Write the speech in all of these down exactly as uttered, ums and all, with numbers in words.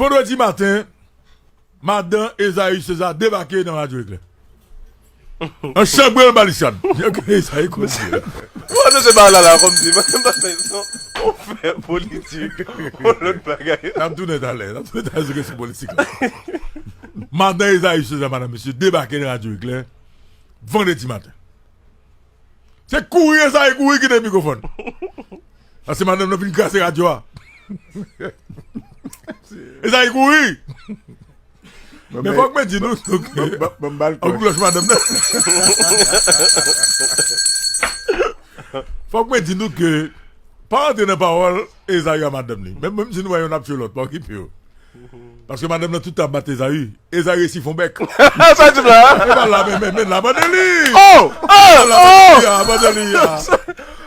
Vandredi maten, madan Esaü César debake nan Radyo Eklè. An chanbre l balisyad. Esaü konn di. Ou anonse bagay la la kòmsi, mwen, mwen, mwen, ou fè politik, ou lòt bagay. N ap tounen talè, n ap tounen talè sou kesyon politik la. Madan Esaü César, madan mesye, debake nan Radyo Eklè vandredi maten. Se kouri Esaü kouri kite mikwofòn. Paske madanm nan fin kraze radyo a. Esaü kouri. Men fòk mwen di nou, nou ke, ban m ba l klòch madanm nan. Fòk mwen di nou ke, pa antre nan pawòl Esaü a madanm li. Menm, menm si nou wè yonn ap tchwe lòt, pa okipe yo. Paske madanm nan tout tan ap bat Esaü. Esaü resi fon bèk. Sa di m la? E pa la, men, men, men la, abandone li. Oh! Oh! Oh! Abandone li a.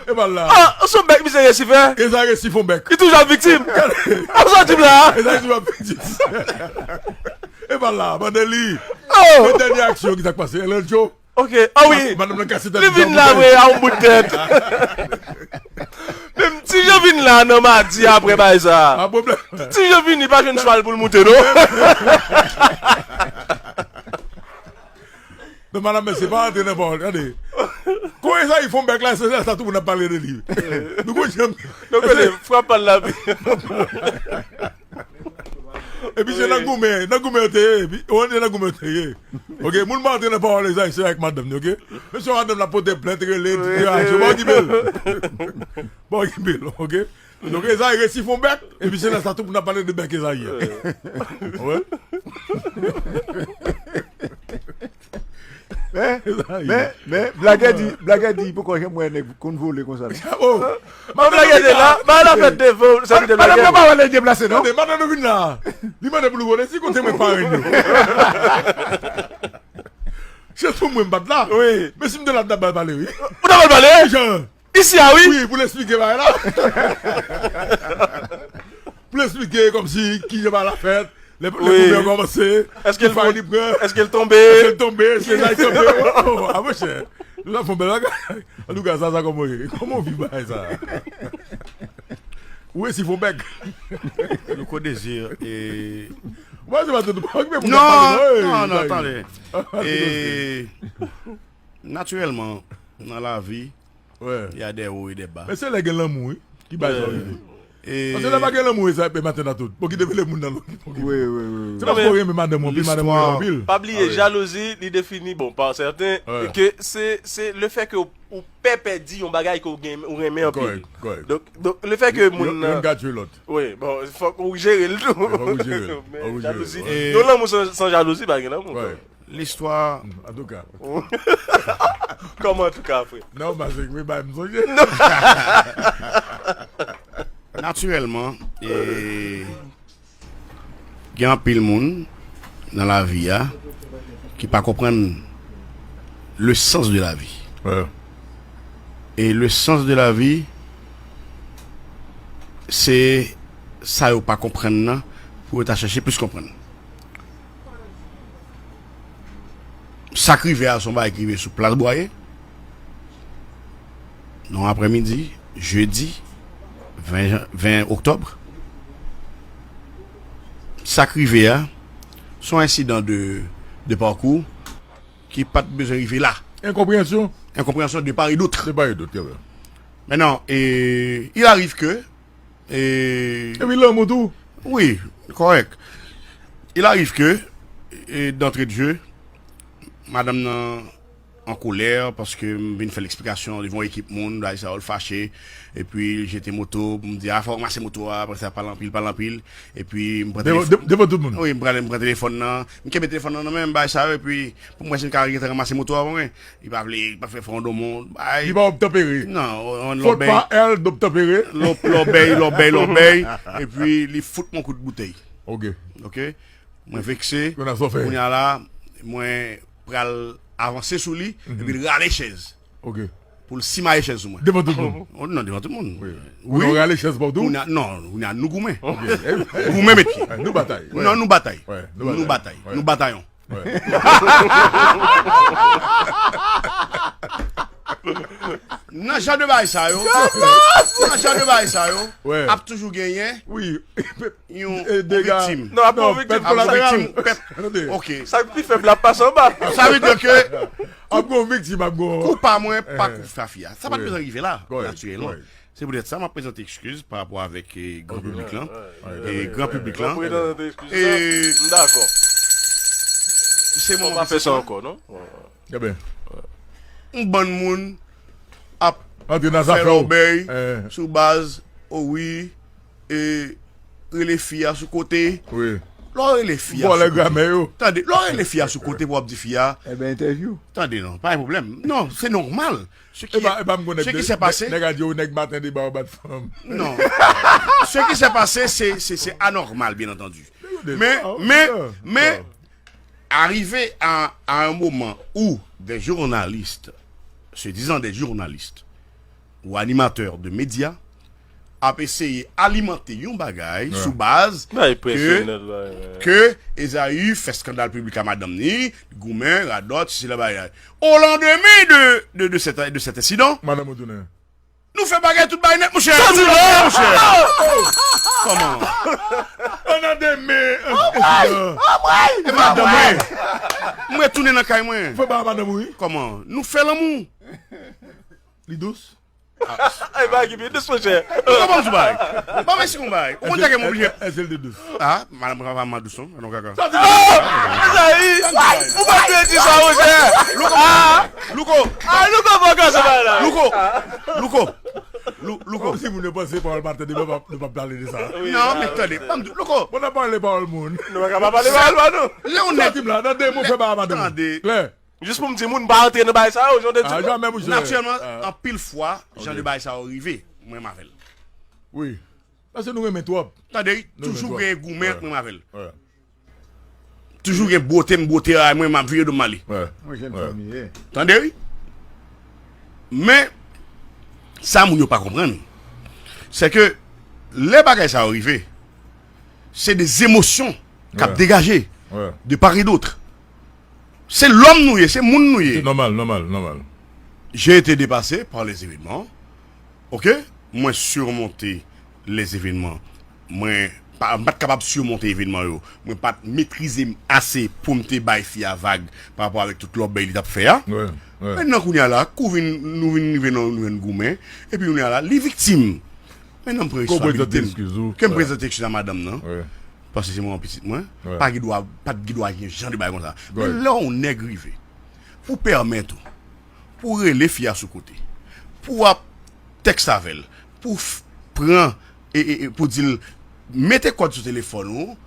E pa la. Ah, se bèk misye resi fè. Esaü resi fon bèk. Li toujou ap viktim. Ah, sa di m la? Esaü toujou ap viktim. E pa la, abandone li. Oh! Men dènye aksyon ki sa k pase? Elè Joe. Ok, ah wi. Madanm nan kase tèt li vin la vre a yon bout tèt. Menm Ti Jan vin la nan madi apre bagay sa. Pa pwoblèm. Ti Jan vini pa jwenn chwal pou l moute non. Men madanm mesye pa antre nan pawòl, gade. Kounye sa li fon bèk la, se sa tout moun ap pale de li. Nou konn janm. Donk kote frap al la. Epi se nan goumen, nan goumen yo te ye, epi, ou wè nan goumen yo te ye. Ok, moun pa antre nan pawòl Esaü se avèk madanm ni, ok? Mesye madanm la pote plent, rele, di, ah, yo pa okipe l. Pa okipe l, ok? Donk Esaü resi fon bèk, epi se lè sa tout moun ap pale de bèk Esaü a. Ou wè? Men, men, men, blagè di, blagè di, poko janm wè nèg konn vole konsa. Oh! Mwen blagè de la, ba la fèt devan, se li te blagè. Madanm nan pa wè lè deplase non. Tande, madanm nou vin la. Li mande pou nou konnen si kote mwen parenn yo. Se sou mwen m bat la. Wi. Men si m te la, m t ap ba l pale, wi. Ou t ap ba l pale? Jan. Isi a, wi. Wi, pou l esplike bagay la. Pou l esplike kòmsi kijan bagay la fèt. Lè, lè goumen an kòmanse, ki fay li pran. Èske l tonbe? Èske l tonbe? Èske l tonbe? Oh, oh, ah, monchè. Nou la fè yon bèl bagay. Antouka, sa, sa kòman w ye? Kòman w viv bagay sa? Ou resi fon bèk. Louko Désir, e... Ou pa se pa tout, pa okipe moun k ap pale non, non, non, tande. E, natirèlman, nan lavi, il y a des hauts et des bas. Men se lè gen lanmou, wi, ki bay sa w rive. Paske lè pa gen lanmou, e sa, e maten nan tout. Bon, ki devele moun nan lòt. Wi, wi, wi. Se paske w renmen madanm ou anpil, madanm ou renmen anpil. Pa bliye, jalouzi, li defini, bon, pa sèten, ke se, se le fè ke ou, ou pè pèdi yon bagay ke w gen, ou renmen anpil. Kòrèk, kòrèk. Donk, donk, le fè ke moun nan. Youn ka tchwe lòt. Wi, bon, fòk ou jere l tou. Fòk ou jere l. Men jalouzi. Yon lanmou san, san jalouzi, pa gen lanmou. Listwa. Antouka. Kòman antouka, frè? Non, paske wi, bay m sonje. Natirèlman, e, gen anpil moun nan lavi a ki pa konprann le sens de la vie. E le sens de la vie, se sa yo pa konprann nan pou yo ta chèche plis konprann. Sa k rive a, se yon bagay ki rive sou Plas Bwaye. Nan aprèmidi, jedi ven jan-, ven oktòb. Sa k rive a, se yon ensidan de, de pakou ki pa t bezwen rive la. Enkonpreyansyon. Enkonpreyansyon de part et d'autre. De part et d'autre, trè byen. Maintenant, e, il arrive que E... Epi lanmou tou. Wi, kòrèk. Il arrive que, e, d'entrée de jeu, madanm nan an kolè paske m vin fè l eksplikasyon devan yon ekip moun, bagay sa yo, l fache. Epi l jete moto, pou m di, a, fò w ranmase moto a, apre sa, pale anpil, pale anpil. Epi m pran telefòn. Devan, devan tout moun? Wi, m pran, m pran telefòn nan. M kenbe telefòn nan nan men m, bagay sa yo, epi pou m wè si m ka rantre ranmase moto a pou mwen. Li pa vle, li pa vle fè yon domon. Li pa obtanpere. Non, on, on lòbèy. Fòt pa èl, dobtanpere. Lò-, lòbèy, lòbèy, lòbèy. Epi li fout mwen kout boutèy. Ok. Ok. Mwen vekse. Kounye a la, mwen pral avanse sou li, epi l rale chèz. Ok. Pou l simaye chèz sou mwen. Devan tout moun? Oh, non, devan tout moun. Wi. Wi. Ou rale chèz pa w tou? Kounye a, non, kounye a nou goumen. Ok. Goumen met pye. Nou batay. Non, nou batay. Nou batay. Nou batayon. Nan jan de bagay sa yo, nan jan de bagay sa yo, ap toujou genyen yon viktim. Non, ap yon viktim kolateral. Ap yon viktim, pèp. Ok. Sa k pi fèb la ap pase anba. Sa vle di ke ap yon viktim, ap yon koup a mwen, pa koup a fi a. Sa pa t bezwen rive la, natirèlman. Se poutèt sa m ap prezante ekskiz pa rapò avèk gran piblik lan. E gran piblik lan. E m dakò. Se moman pa fè sa ankò, non? Yon bann moun ap fè lòbèy sou baz, o wi, e rele fi a sou kote. Lè w rele fi a sou kote, tande, lè w rele fi a sou kote pou w ap di fi a, tande non, pa gen pwoblèm. Non, se nòmal. Ce qui s'est passé, nèg a di yo nèg maten deba yo bat fanm. Non. Ce qui s'est passé, c'est, c'est, c'est anormal, bien entendu. Men, men, men, arrivé à, à un moment où des journalistes, se disant des journalistes ou animateurs de médias, ap eseye alimante yon bagay sou baz ke, ke Esaü fè eskandal piblik a madanm ni, goumen, radòt, sesi la bagay. Au lendemain de, de, de cet, de cet incident, nou fè bagay tout bagay nèt, monchè. Tout bagay, monchè. Kòman? Nan demen. E madanm mwen. Mwen retounen nan kay mwen. Fè bagay madanm ou, wi. Kòman? Nou fè lanmou. Li dous? Ay, bagay ki pi dous, monchè. Ou konprann sou bagay. Ban mwen si konn bagay. Ou konn tèt mwen oblije. Èske l te dous? Ah, madanm papa m dous non, non kaka. Sa di. Esaü! Ou pa dwe di sa, monchè. Louko. Ah, Louko. Ah, Louko pa ka se bagay la. Louko. Louko. Louko. Kòmsi moun yo panse pawòl maten deba, nou p ap pale de sa. Non, men tande, ban m di, Louko. Bon, n ap pale pawòl moun. Nou pa ka pa pale pawòl pa nou. Lè yon nèg. Sa di m la, nan de mo fè bagay madanm. Tande. Klè. Jis pou m di moun pa antre nan bagay sa yo, jan w te di. Ah, jamè, monchè. Natirèlman, anpil fwa, jan de bagay sa yo rive, mwen menm avè l. Wi. Paske nou renmen twòp. Tande, toujou gen goumen ant mwen menm avè l. Toujou gen bwote m bwote a mwen, m ap vire do m ale. Yon jèn fanm li ye. Tande, wi. Men, sa moun yo pa konprann, se ke lè bagay sa yo rive, se de zemosyon k ap degaje de part et d'autre. Se lòm nou ye, se moun nou ye. Se nòmal, nòmal, nòmal. J'ai été dépassé par les événements. Ok? Mwen surmonte les événements. Mwen pa, m pa t kapab surmonte evènman yo. Mwen pa t metrize m ase pou m te bay fi a vag pa rapò avèk tout lòbèy li t ap fè a. Mentnan kounye a la, kou vin, nou vin rive nan yon goumen, epi kounye a la, li viktim. Mentnan m pran responsabilite m. Ke m prezante ekskiz a madanm nan. Paske se manman pitit mwen. Pa gen dwa, pa t gen dwa gen jan de bagay konsa. Men lè yon nèg rive pou pèmèt ou, pou rele fi a sou kote, pou w ap tèks avè l, pou pran, e, e, e, pou di l mete kòd sou telefòn ou,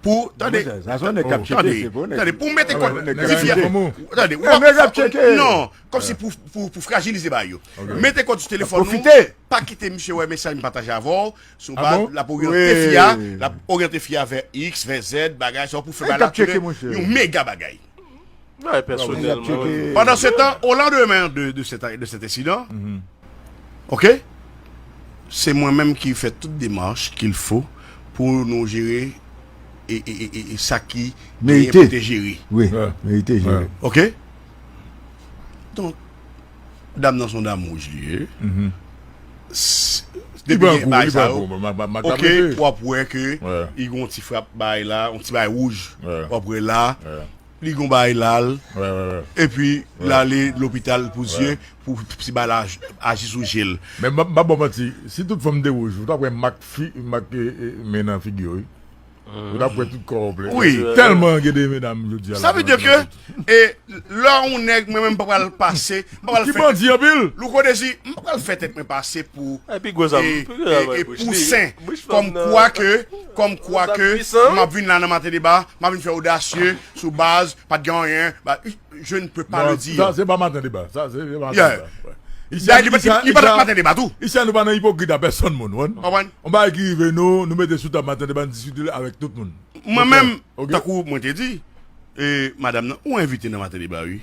pou, tande, tande, pou mete kòd, di fi a, tande, w ap, non, kòmsi pou, pou, pou frajilize bagay yo. Mete kòd sou telefòn ou, pa kite misye wè mesaj m pataje avè w, sou baz, l ap oryante fi a, l ap oryante fi a vè X, vè Z, bagay, sa pou fè bagay la tounen yon mega bagay. Pandan se tan, au lendemain de, de cet, de cet incident, ok, se mwen menm ki fè tout demach qu'il faut pou nou jere e, e, e, e, e sa ki genyen pou te jere. Wi, merite jere. Ok? Donk, dam nan se yon dam wouj li ye. Depi gen bagay sa yo, ok, w ap wè ke li gen yon ti frap bagay la, yon ti bagay wouj. W ap wè la, li gon bagay la l, epi l ale lopital pou zye, pou ti bagay la aji sou je l. Men m ap ba w manti, si tout fanm te wouj, ou t ap wè mak fi, mak men nan figi yo, wi. Ou t ap wè tout kò yo plen. Wi. Tèlman gen de medam jodi a la. Sa vle di ke, e, lè yon nèg, mwen menm, m pa pral pase, m pa pral fè. Ki bandi anpil. Louko Dezi, m pa pral fè tèt mwen pase pou, e, pou sen. Kòmkwa ke, kòmkwa ke, m ap vin la nan Maten Deba, m ap vin fè odasye sou baz, pa t gen anyen, ba, je ne peux pas le dire. Sa, se pa Maten Deba. Sa, se, se pa Maten Deba. Isi a, li pa t Maten Deba tou. Isi a, nou pa nan ipokrit a pèsonn moun, ou konprann? Yon bagay ki rive nou, nou mete sou tab Maten Deba, nou diskite l avèk tout moun. Mwen menm, tankou mwen te di, e, madanm nan, ou envite nan Maten Deba, wi.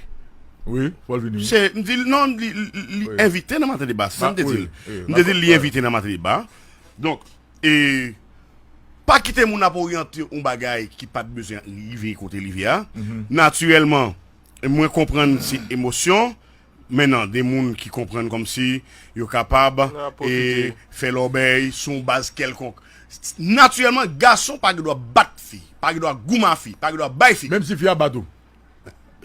Wi, fò l vini. Se, m di l, non, li, li, li envite nan Maten Deba, se sa m te di l. M te di l, li envite nan Maten Deba. Donk, e, pa kite moun ap oryante yon bagay ki pa t bezwen rive kote li rive a. Natirèlman, mwen konprann se emosyon, Men nan de moun ki konprann kòmsi yo kapab e, fè lòbèy sou yon baz kèlkonk. Natirèlman, gason pa gen dwa bat fi, pa gen dwa goumen a fi, pa gen dwa bay fi. Menm si fi a bat ou.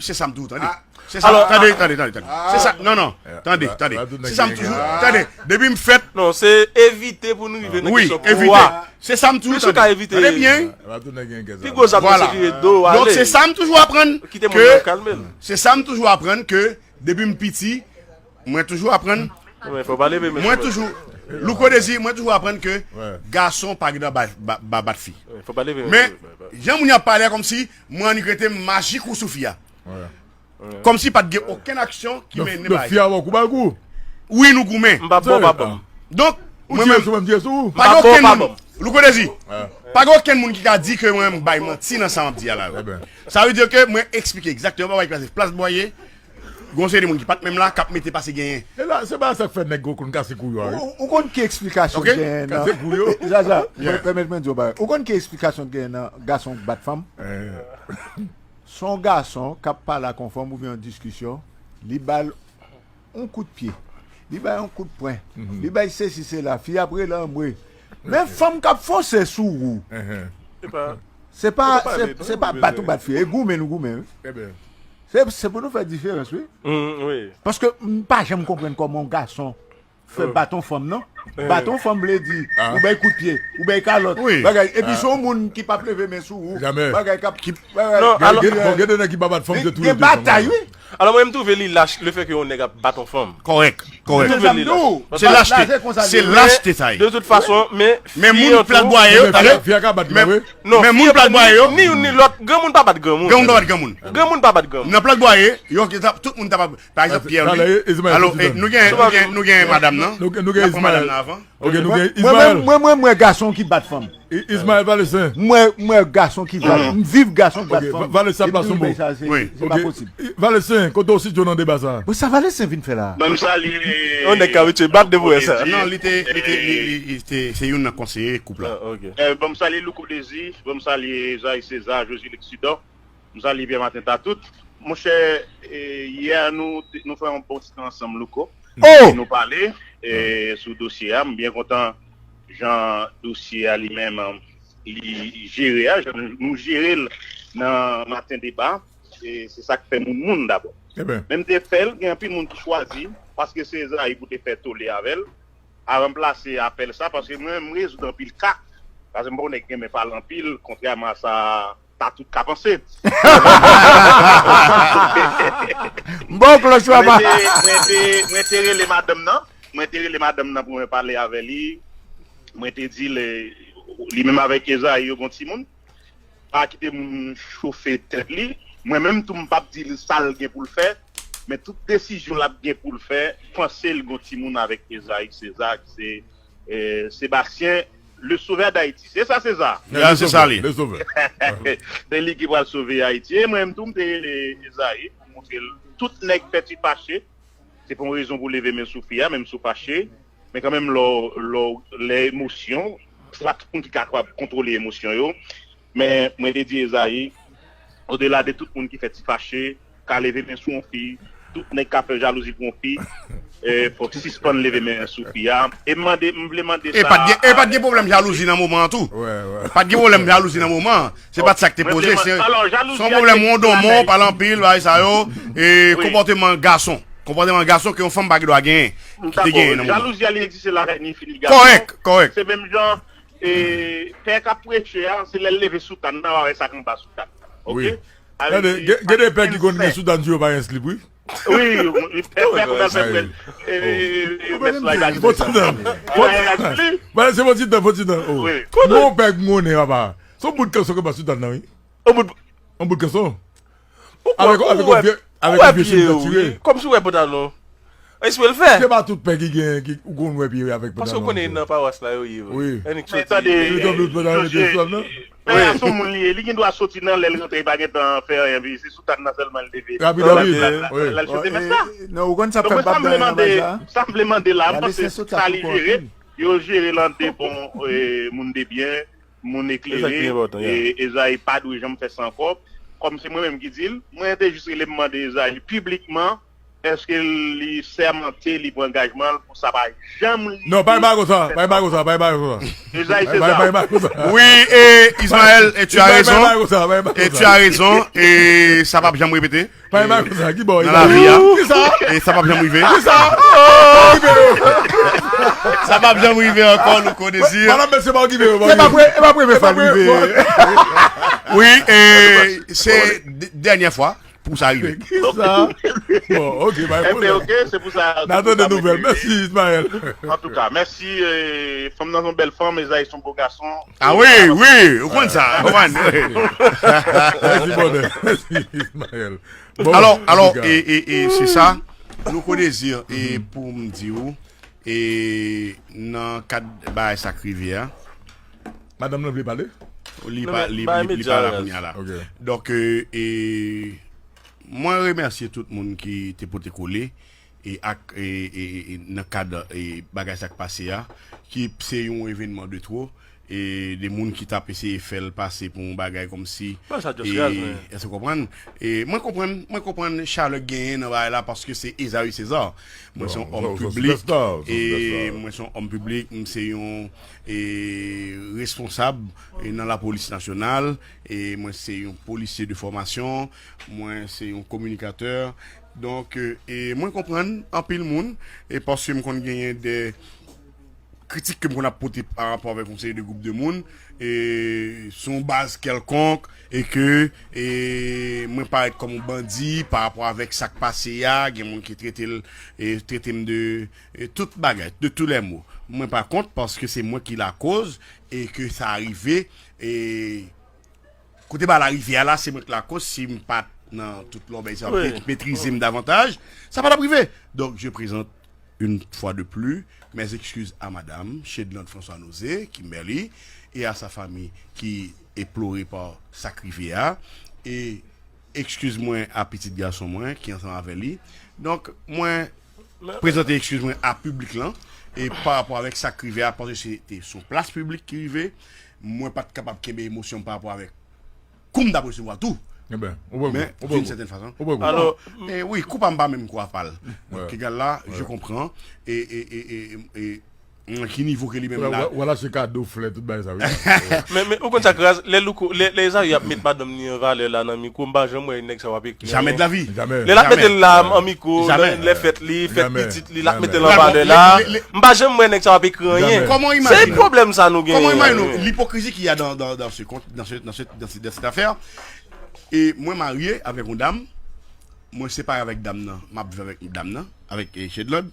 Se sa m toujou tande. Se sa, tande, tande, tande, tande. Se sa, non, non, tande, tande. Se sa m toujou, tande, depi m fèt. Non, se evite pou nou rive nan kesyon pouvwa. Se sa m toujou tande. Tande byen. Pi gwo zam nan se vire do w ale. Donk, se sa m toujou aprann ke, se sa m toujou aprann ke depi m piti, mwen toujou aprann. Mwen toujou, Louko Dezi, mwen toujou aprann ke gason pa gen dwa ba, ba, ba, bat fi. Men, jan moun yo ap pale a, kòmsi mwen annik rete m majik ou sou fi a. Kòmsi pa t gen okenn aksyon ki mennen bagay. Fi a ba w kou, ba l kou. Wi, nou goumen. M p ap ba w, pa ban m. Donk, mwen menm, pa gen okenn moun, Louko Dezi, pa gen okenn moun ki ka di ke mwen m bay manti nan sa m ap di a la. Sa vle di ke mwen eksplike egzakteman bagay ki pase. Plas Bwaye, gon seri de moun ki pa t menm la, k ap mete pase genyen. E la, se pa sa k fè nèg yo konn kase kou yo a, wi. Ou, ou konn ki eksplikasyon k genyen nan. Kase kou yo. Jaja, pèmèt mwen di w bagay. Ou konn ki eksplikasyon k genyen nan gason k bat fanm? Se yon gason k ap pale ak yon fanm oubyen yon diskisyon, li ba l yon kout pye, li ba l yon kout pwen, li ba l sesi sela, fi ap rele anmwe. Men fanm k ap fonse sou ou. Se pa, se pa bat ou bat fi, e goumen nou goumen, wi. Se, se pou nou fè diferans, wi. Paske m pa janm konprann kòman yon gason fè bat yon fanm, non. Bat yon fanm vle di ou bay kout pye, ou bay kalòt, bagay. Epi se yon moun ki p ap leve men sou ou, bagay k ap, bagay. Bon, gen de nèg ki pa bat fanm, se touye, touye fanm. Gen batay, wi. Alò, mwen, m twouve li lach, lefètke yon nèg ap bat yon fanm. Kòrèk, kòrèk. Se lachte, se lachte sa ye. De tout fason, men fi an tou. Men moun Plas Bwaye yo, tande. Men moun Plas Bwaye yo. Ni youn ni lòt, granmoun pa bat granmoun. Granmoun pa bat granmoun. Granmoun pa bat granmoun. Nan Plas Bwaye, yo, tout moun ta pa Pa egzanp, Pierre Louis. Alò, nou gen, nou gen, nou gen madanm nan. Nou gen Ismaël. Mwen, mwen, mwen, mwen, gason ki bat fanm. Ismaël Valestin. Mwen, mwen, gason ki bat. M viv gason ki bat fanm. Valestin, plas ou bon. Se pa posib. Valestin, kote w sitye nan deba sa? Bon, sa Valestin vin fè la? Ban m salye. On nèg ka abitye bat depi wè sa. Non, li te, li te, li, li, li te, se youn nan konseye koup la. Ban m salye Louko Dezi, ban m salye Zay César, Josué Lexidor. M salye Pierre Martin Tatout. Monchè, e, yè nou, nou fè yon bon ti tan ansanm, Louko. E nou pale, e, sou dosye a. M byen kontan jan dosye a li menm, li jere a, jan nou, nou jere l nan Maten Deba. E se sa k fè moun moun dabò. Men m te fè l, gen anpil moun ki chwazi, paske se Ezayi pou te fè tole avè l, a ranplase apèl sa, paske mwen, m rezoud anpil ka. Paske m pa yon nèg ki renmen pale anpil, kontrèman a sa Tatout ka panse. Bon, Claude Chouama. Mwen te, mwen te, mwen te rele madanm nan. Mwen te rele madanm nan pou mwen pale avè li. Mwen te di l, li menm avèk Ezayi, yo gon timoun. Pa kite moun chofe tèt li. Mwen menm tou, m p ap di l sa l gen pou l fè. Men tout desizyon l ap gen pou l fè, panse l gon timoun avèk Ezayi César, ki se, e, Sébastien, le sauveur d'Haïti. Se sa, se sa. Ya, se sa li. Se li ki pral sove Ayiti. E mwen menm tou, m te rele Ezayi pou montre l. Tout nèg fè ti fache. Se pa yon rezon pou leve men sou fi a, menm si w fache. Men kanmenm, lè w, lè w, lè emosyon, se pa tout moun ki kapab kontwole emosyon yo. Men mwen te di Ezayi, odela de tout moun ki fè ti fache, ka leve men sou yon fi, tout nèg ka fè jalouzi pou yon fi, e, fòk sispann leve men sou fi a. E m mande, m vle mande sa. E pa t gen, e pa t gen pwoblèm jalouzi nan moman an tou. Pa t gen pwoblèm jalouzi nan moman an. Se pa t sa k te poze. Se, se yon pwoblèm wondonmon, pale anpil, bagay sa yo. E konpòteman gason. Konpòteman gason ke yon fanm pa gen dwa genyen. Ki te genyen nan moman an. Jalouzi a li egziste lakay ni fi ni gason. Kòrèk, kòrèk. Se menm jan, e, pè k ap preche a, se lè l leve soutàn nan, w a wè sa k anba soutàn. Oke? Gen de pè ki konn gen soutàn sou yo pa gen slip, wi. Wi, pè, pè konn al fè prèt. E, e, e, mès la, gade. Fò ti tan. Fò ti tan, fò ti tan. Wi. Gon pè k monnen, papa. Se yon bout kanson k anba soutàn nan, wi. Yon bout kanson. Ou kwè, ou wè, ou wè pye yo, wi. Kòmsi ou wè pantalon. Espre l fè. Se pa tout pè ki gen, ki, ou konn wè pye avèk pantalon. Paske ou konnen nan pawas la yo ye vre. Wi. Annik soti. Tande, pè a se yon moun li ye. Li gen dwa soti nan lè l rantre, li pa gentan fè anyen, epi se soutàn nan sèlman l leve. L al chofe mès la. Non, ou konn sa fè m p ap nan bagay sa. Sa m vle mande la, m panse sa li jere. Yo jere l an de bon, e, moun de byen. Moun eklere, e Ezayi pa dwe janm fè sa ankò. Kòm se mwen menm ki di l, mwen te jis rele m mande Ezayi piblikman, Èske li sèmante, li pran angajman l pou sa pa janm rive? Non, pa gen bagay konsa, pa gen bagay konsa, pa gen bagay konsa. Esaïe César. Oui, et Ismaël, et tu as raison. Et tu as raison, et sa p ap janm repete. Pa gen bagay konsa, ki bò. Dans la vie, hein. Et ça p ap janm rive. Sa p ap janm rive ankò, Louko Désir. Madanm, mesye, pa okipe yo. Se pa premye fwa l rive. Oui, et c'est dènyè fwa pou sa rive. Kisa? Bon, ok, bay pwoblèm. Ebyen, ok, se pou sa. N a tande nouvèl. Mèsi, Ismaël. Antouka, mèsi. Fanm nan se yon bèl fanm, Esaïe se yon bo gason. Ah wi, wi, ou konn sa. Ou konprann? Mèsi, bonè. Mèsi, Ismaël. Alò, alò, e, e, e, se sa. Louko Désir, e pou m di w, e nan kad bagay sa k rive a, Madanm nan vle pale? Li pa li, li, li pa la kounye a la. Donk, e, mwen remèsye tout moun ki te pote kole e ak e, e, e, nan kad e, bagay sa k pase a, ki se yon evènman de twò, e de moun ki t ap eseye fè l pase pou yon bagay kòmsi. Èske w konprann? E mwen konprann, mwen konprann chalè k genyen nan bagay la paske se Esaïe César. Mwen se yon òm piblik. E mwen se yon òm piblik, m se yon e, responsab e, nan lapolis nasyonal. E mwen se yon polisye de fòmasyon. Mwen se yon kominikatè. Donk, e, e mwen konprann anpil moun e paske m konn genyen de kritik ke m konn ap pote pa rapò avèk yon seri de gwoup de moun e sou yon baz kèlkonk e ke e mwen parèt kòm yon bandi pa rapò avèk sa k pase a, gen moun ki trete l e trete m de e tout bagay, de tous les maux. Mwen pa kont paske se mwen ki lakoz e ke sa rive e kote ba la rive a la, se mwen ki lakoz si m pa t nan tout lòbèy sa ki metrize m davantaj, sa pa t ap rive. Donk, je présente une fois de plus mes excuses à madame Chedlande François Nozé, Kimberly, et à sa famille qui est pleurée par sa k rive a. E ekskiz mwen a pitit gason mwen ki ansanm avè li. Donk, mwen prezante ekskiz mwen a piblik lan e pa rapò avèk sa k rive a, paske se te sou plas piblik ki rive. Mwen pa t kapab kenbe emosyon m pa rapò avèk kou m t ap resevwa tou. Men d'une certaine façon. Alò, e wi, kou pa m pa menm kou a pa l. Donk, egal la, je comprends. E, e, e, e, e, nan ki nivo ke li menm la. Wala se kado flè tout bagay sa wi. Men men ou konn sa k raz, lè Louko, lè lè Esaü ap met madanm li an valè la nan mikwo, m pa janm wè nèg sa yo ap ekri anyen. Jamais de la vie. Lè l ap mete l la an mikwo, lè fèt li, fèt pitit li, l ap mete l an valè la. M pa janm wè nèg sa yo ap ekri anyen. Se pwoblèm sa nou genyen. Comment imagine-nous l'hypocrisie qu'il y a dans, dans, dans ce compte, dans ce, dans ce, dans ce, dans cette affaire? E mwen marye avèk yon dam, mwen separe avèk dam nan, m ap viv avèk dam nan, avèk Chedlòd.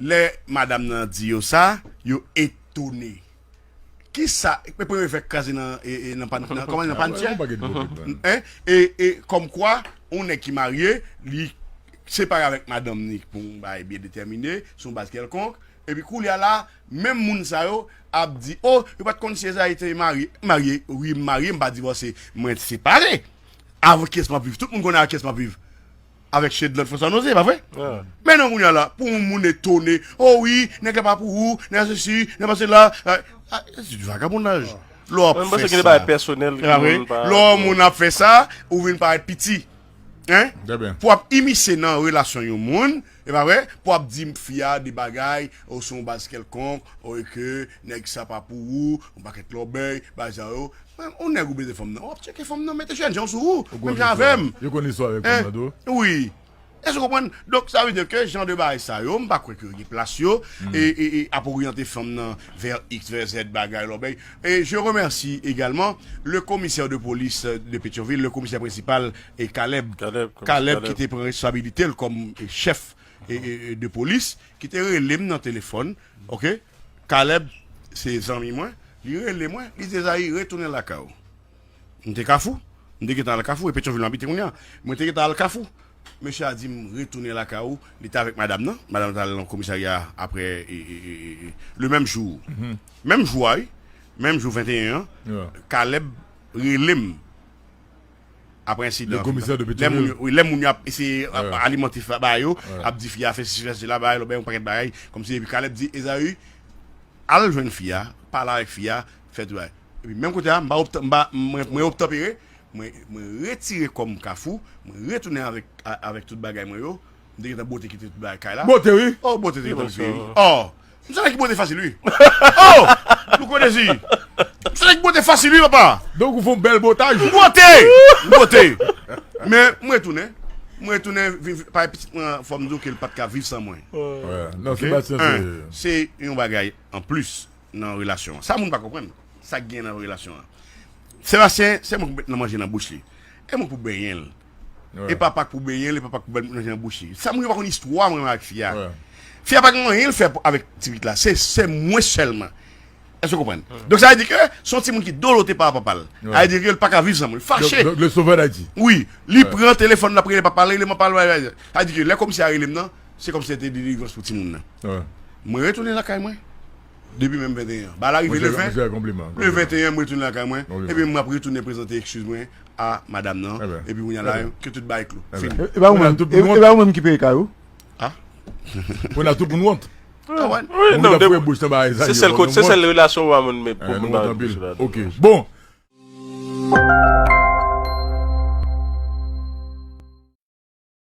Lè madanm nan di yo sa, yo etone. Kisa, men premye fè kraze nan, e, e, nan pan, nan, kòman nan pan tchè? Hein? E, e, kòmkwa, yon nèg ki marye, li separe avèk madanm ni pou yon bagay byen detèmine, sou yon baz kèlkonk, epi koulye a la, menm moun sa yo ap di, o, yo pa t konn si Esaü te marye. Marye, wi, m marye, m pa divòse, mwen separe. Avèk kiyès m ap viv? Tout moun konnen avèk kiyès m ap viv. Avèk Chedlòd François Nozé, pa vre? Men non, kounye a la, pou yon moun etone, o wi, nèg la pa pou ou, nèg la sesi, nèg la sela. Se du vagabondaj. Lè w ap fè sa, lè yon moun ap fè sa, ou vin parèt piti. Hein? Pou ap imisye nan relasyon yon moun, e pa vre? Pou ap di fi a de bagay, o sou yon baz kèlkonk, o e ke nèg sa pa pou ou, yon pakèt lòbèy, bagay sa yo. Yon nèg ou beze fanm nan, w ap tcheke fanm nan, mete jènjan sou ou, menm jan avè m. Yo konn istwa avèk fanm nan tou. Wi. Èske w konprann? Donk, sa vle di ke jan de bagay sa yo, m pa kwè ke yo gen plas yo, e, e, e ap oryante fanm nan vè X, vè Z, bagay, lòbèy. E je remercie également le commissaire de police de Pétion-Ville, le commissaire principal, e Caleb. Caleb, ki te pran responsabilite l kòm chèf e, e, e, de polis, ki te rele m nan telefòn, ok? Caleb, se zanmi mwen, li rele mwen, li di, Esaü, retounen lakay ou. M te Kafou, m te gentan al Kafou, e Petyonvil m abite kounye a. Mwen te gentan al Kafou. Mesye a di m, retounen lakay ou, li te avèk madanm nan, madanm nan t al nan komisarya aprè, e, e, e, e, le menm jou. Menm jou a, wi, menm jou venteyen an, Caleb rele m. Apre ensidan, lè moun yo, wi, lè moun yo ap eseye alimante bagay yo, ap di fi a fè sesi, fè sela, bagay, lòbèy, yon pakèt bagay, kòmsi, epi Caleb di, Esaü, al jwenn fi a, pale avèk fi a, fè tout bagay. Epi menm kote a, m pa, m pa, mwen, mwen obtanpere, mwen, mwen retire kò m Kafou, mwen retounen avèk, avèk tout bagay mwen yo, M te gentan bote kite tout bagay kay la. Bote, wi. Oh, bote te gentan rive, wi. Oh, m se nèg ki bote fasil, wi. Oh, Louko Dezi. M se nèg ki bote fasil, wi, papa. Donk, ou fè yon bèl botaj. M bote! M bote! Men, m retounen. M retounen, vin, vin, pa pitit mwen, fò m di w ke l pa t ka viv san mwen. Non, Sebastien, se. Se yon bagay anplis nan relasyon an. Sa moun pa konprann. Sa k gen nan relasyon an. Sebastien, se mwen k pou met nan manje nan bouch li. E mwen k pou benyen l. E papa k pou benyen l, e papa k pou manje nan bouch li. Sa moun yo pa konn istwa mwen avèk fi a. Fi a pa gen anyen l fè avèk ti pitit la. Se, se mwen sèlman. Èske w konprann? Donk, sa vle di ke se yon timoun ki dolote pa papa l. Sa vle di ke l pa ka viv san mwen. L fache. Donk, le sovè d'Ayiti. Wi. Li pran telefòn, l ap rele papa l, rele manman l. Sa vle di ke lè kòmsi a rele m nan, se kòmsi se te delivrans pou timoun nan. Mwen retounen lakay mwen. Depi menm venteyen an. Ba la rive le ven. Le venteyen, mwen retounen lakay mwen. Epi mwen ap retounen prezante eskiz mwen a madanm nan. Epi kounye a la, ke tout bagay klou. Fini. E pa ou menm, e pa ou menm ki peye kay ou? Ah? Pou n a tout moun wont. Ah, ouais. Wi, Moun non, ap de- fouye bouch nan bagay sa se yo, sèl nou kote, se wont. sèl relasyon ou a moun men Eh, pou nou moun wont ba anpil. bouch la. Ok. Bon,